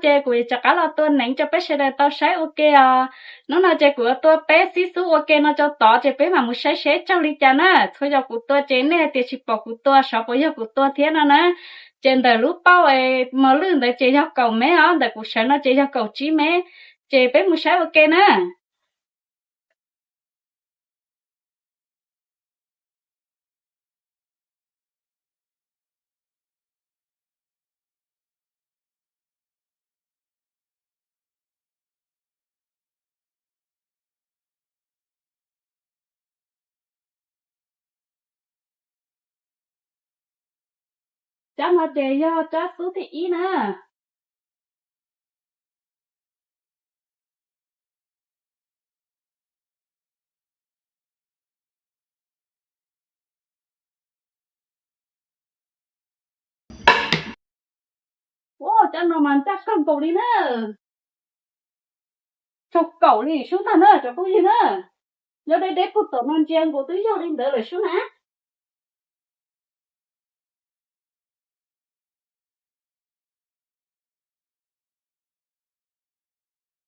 Ces kuv rov qab los tua neeb rau peb sawv daws tau saib ua ke os. Hnub no ces kuv yuav tua peb xib xub ua ke no rau tod ces peb mam mus saib seb raug li cas na. Txhua zaus kuv tua ces nej tias tsis pom kuv tua, xyov puas yog kuv tua thiab no na. Ces ntawm lub pauj es mos lwj ntawd ces yog kaum mev os, ntawm kuv sawv no ces yog kaum tsib mev. Ces peb mus saib ua ke na. Tsab no ces yog tsab xub thib ib na. Ua, tsab no mas ncaj kawg nkaus li na. Raug kaum li sub ntag na cov phooj ywg na. Nyob deb deb puag tom no ntsia nkaus twb yog li ntawd lawm sub na.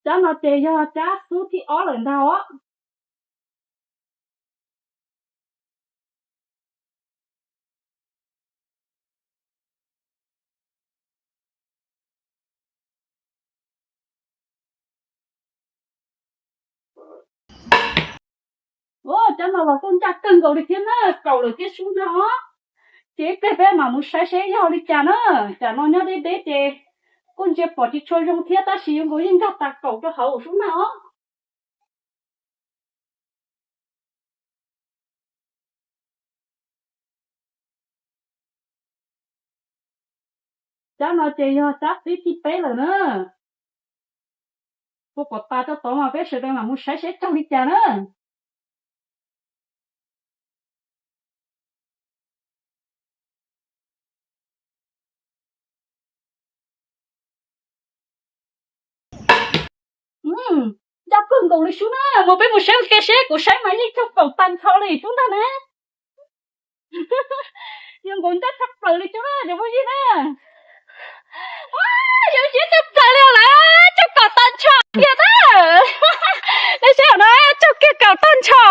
Tsab no ces yog tsab xub thib ob lawm ntag os. Ua, tsab no los kuj ncaj kawg nkaus li thiab na, kaum lawm thiab sub ntag os. Ces ib pliag peb mam mus saib seb yog li cas na. Tsam no nyob deb deb ces kuj ntsia pom tsis tshua zoo thiab tab sis yuav nkaus yeej nkag tas kaum rau hauv sub ntag os. Tsab no ces yog tsab xib thib peb lawm na. Kuv pom tas rau tod mas peb sawv daws mam mus saib seb raug li cas na. Ncaj kawg nkaus li sub na, mus peb mus saib ua ke seb, kuv saib mas yeej raug kaum tag nrho li sub ntag na. Yog nkaus ncaj tshaj plaws li sub na cov phooj ywg na. Yus siab tshaj plaws li lawm, raug kaum tag nrho kiag na. Nej saib no, raug kiag kaum tag nrho,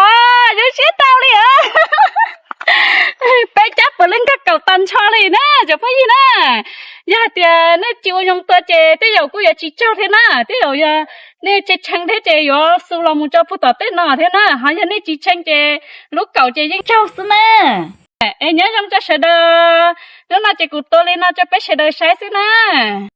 yus siab tau li. Peb cab puav leej nkag kaum tag nrho li na cov phooj ywg na. Yog hais tias nej tsis ua zoo tua ces tej zaum kuj yuav tsis raug thiab na, tej zaum yog nej tshee tshee thiab ces yuav xu los mus rau puag tom tej no thiab na, ho yog nej tsis tshee ces lub kaum ces yeej raug xwb na. Es nyob zoo rau sawv daws, hnub no ces kuv tua li no rau peb sawv daws saib xwb na.